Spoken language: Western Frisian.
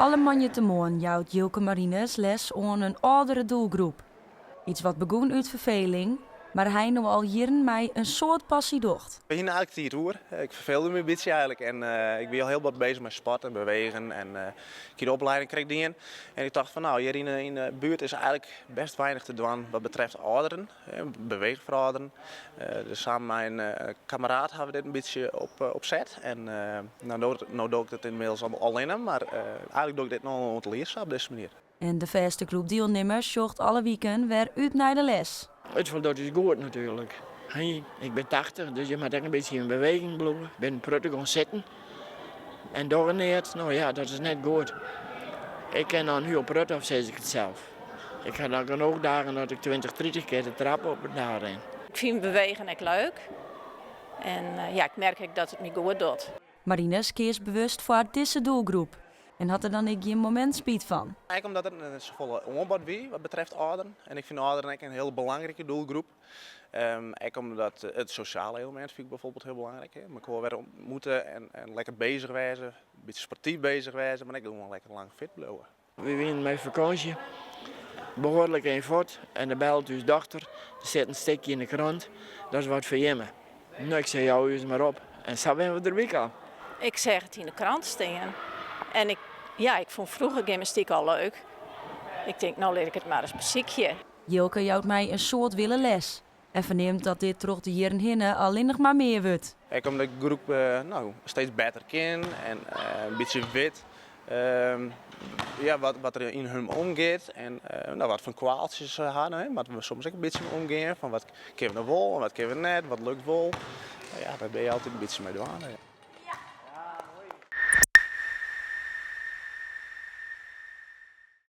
Alle moandeitemoarn jout Jilke Marinus les oan in âldere doelgroep. Iets wat begûn út ferfeling, mar hy no al jierren mei in soad passy docht. We hiene eigentlik tiid oer. Ik ferfeelde my in bytsje eigentlik en ik wie al hiel bot bezich mei sport en bewegen en ik hie de oplieding krekt dien. En ik tocht fan no, hjir yn de buert is eigentlik best weinich te dwaan wat betreft âlderen, bewegen foar âlderen. Dus samen mei in kameraad hawwe we dit in bytsje opset. En no, no doch ik dit ynmiddels allinne, mar eigentlik doch ik dit no al in oantal jier sa op dizze manier. En de fêste groep dielnimmers sjocht alle wiken wer út nei de les. It foldocht ús goed natuerlik. Hey, ik bin 80, dus je moatte ek in bytsje yn beweging bliuwe. Ik bin in protte gewoan sitten en dogge neat. No ja, dat is net goed. Ik kin dan hiel protte, of sis ik it sels. Ik ha dan genôch dagen dat ik 20, 30 kear de trap op en del rin. Ik fyn bewegen ek leuk en ja, ik merk ek dat it my goed docht. Marinus keas bewust foar dizze doelgroep en hat der dan ek gjin momint spyt fan. Ek omdat der net safolle oanbod wie wat betreft âlderen. En ik fyn âlderen ek in hiel belangrike doelgroep. Ek omdat it sosjale elemint fyn ik bijvoorbeeld hiel belangryk. Mekoar wer ontmoete en lekker bezich wêze, in bytsje sportyf bezich wêze, mar ek gewoan lekker lang fit bliuwe. Wy wienen mei fakânsje, behoarlik ein fuort en dan bellet ús dochter, der sit in stikje yn de krant, dat is wat foar jimme. No, ik sei, jou ús mar op. En sa binne we derby kaam. Ik seach it yn de krant stean en ik, ja, ik fûn froeger gymnastyk al leuk. Ik tink, no lit ik it mar ris besykje. Jilke jout mei in soad wille les en fernimt dat dit troch de jierren hinne allinnich mar mear wurdt. Ek omdat de groep no steeds better kin en in bytsje wit ja, wat der yn him omgiet en no, wat foar kwaaltsjes se ha. Dêr moatte we soms ek in bytsje mei omgean, fan wat kinne we no wol en wat kinne we net, wat lukt wol. Ja, dêr binne je altyd in bytsje mei dwaande.